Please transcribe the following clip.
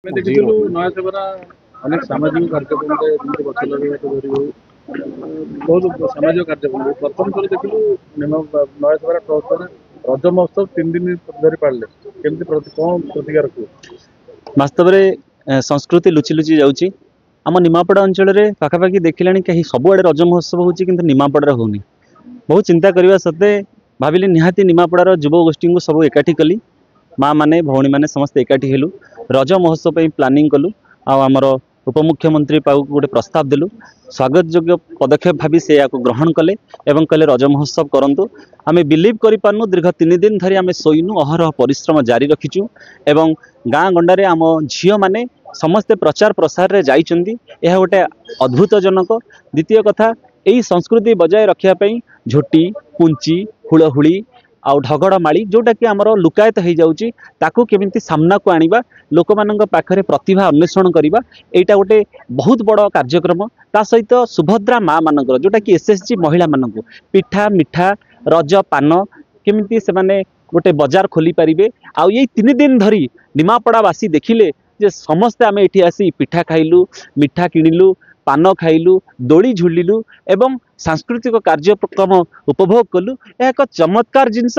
ଆମେ ଦେଖିଥିଲୁ ନୟାସେବରା ଅନେକ ସାମାଜିକ କାର୍ଯ୍ୟକ୍ରମରେ, ଯେମିତି ଗଛ ଲଗାଇବାଠୁ ଧରି ହଉ, ବହୁତ ସାମାଜିକ କାର୍ଯ୍ୟକ୍ରମ। ପ୍ରଥମ ଥର ଦେଖିଲୁ ନୟାସେବରା ଟ୍ରଷ୍ଟ ଦ୍ୱାରା ରଜ ମହୋତ୍ସବ 3 ଦିନ ଧରି ପାଳିଲେ। କେମିତି କଣ ପ୍ରତିକ୍ରିୟା ରଖିବେ? ବାସ୍ତବରେ ସଂସ୍କୃତି ଲୁଚି ଲୁଚି ଯାଉଛି। ଆମ ନିମାପଡ଼ା ଅଞ୍ଚଳରେ ପାଖାପାଖି ଦେଖିଲାଣି କେହି ସବୁଆଡ଼େ ରଜ ମହୋତ୍ସବ ହେଉଛି, କିନ୍ତୁ ନିମାପଡ଼ାରେ ହେଉନି। ବହୁତ ଚିନ୍ତା କରିବା ସତ୍ତ୍ୱେ ଭାବିଲି ନିହାତି ନିମାପଡ଼ାର ଯୁବଗୋଷ୍ଠୀଙ୍କୁ ସବୁ ଏକାଠି କଲି। ମା ମାନେ, ଭଉଣୀମାନେ ସମସ୍ତେ ଏକାଠି ହେଲୁ, ରଜ ମହୋତ୍ସବ ପାଇଁ ପ୍ଲାନିଂ କଲୁ ଆଉ ଆମର ଉପମୁଖ୍ୟମନ୍ତ୍ରୀ ପାଖକୁ ଗୋଟେ ପ୍ରସ୍ତାବ ଦେଲୁ। ସ୍ୱାଗତ ଯୋଗ୍ୟ ପଦକ୍ଷେପ ଭାବି ସେ ଏହାକୁ ଗ୍ରହଣ କଲେ ଏବଂ କହିଲେ ରଜ ମହୋତ୍ସବ କରନ୍ତୁ। ଆମେ ବିଲିଭ୍ କରିପାରୁନୁ, ଦୀର୍ଘ 3 ଦିନ ଧରି ଆମେ ଶୋଇନୁ, ଅହରହ ପରିଶ୍ରମ ଜାରି ରଖିଛୁ ଏବଂ ଗାଁ ଗଣ୍ଡାରେ ଆମ ଝିଅମାନେ ସମସ୍ତେ ପ୍ରଚାର ପ୍ରସାରରେ ଯାଇଛନ୍ତି। ଏହା ଗୋଟେ ଅଦ୍ଭୁତଜନକ। ଦ୍ୱିତୀୟ କଥା, ଏଇ ସଂସ୍କୃତି ବଜାୟ ରଖିବା ପାଇଁ ଝୋଟି, ପୁଞ୍ଚି, ହୁଳହୁଳି ଆଉ ଢଗଡ଼ ମାଳି ଯେଉଁଟାକି ଆମର ଲୁକାୟତ ହେଇଯାଉଛି, ତାକୁ କେମିତି ସାମ୍ନାକୁ ଆଣିବା, ଲୋକମାନଙ୍କ ପାଖରେ ପ୍ରତିଭା ଅନ୍ୱେଷଣ କରିବା, ଏଇଟା ଗୋଟେ ବହୁତ ବଡ଼ କାର୍ଯ୍ୟକ୍ରମ। ତା ସହିତ ସୁଭଦ୍ରା ମା ମାନଙ୍କର, ଯେଉଁଟାକି ଏସ୍ ଏସ୍ ଜି ମହିଳାମାନଙ୍କୁ ପିଠା ମିଠା, ରଜ ପାନ, କେମିତି ସେମାନେ ଗୋଟେ ବଜାର ଖୋଲି ପାରିବେ। ଆଉ ଏଇ 3 ଦିନ ଧରି ନିମାପଡ଼ାବାସୀ ଦେଖିଲେ ଯେ ସମସ୍ତେ ଆମେ ଏଠି ଆସି ପିଠା ଖାଇଲୁ, ମିଠା କିଣିଲୁ, ପାନ ଖାଇଲୁ, ଦୋଳି ଝୁଲିଲୁ ଏବଂ ସାଂସ୍କୃତିକ କାର୍ଯ୍ୟକ୍ରମ ଉପଭୋଗ କଲୁ। ଏହା ଏକ ଚମତ୍କାର ଜିନିଷ।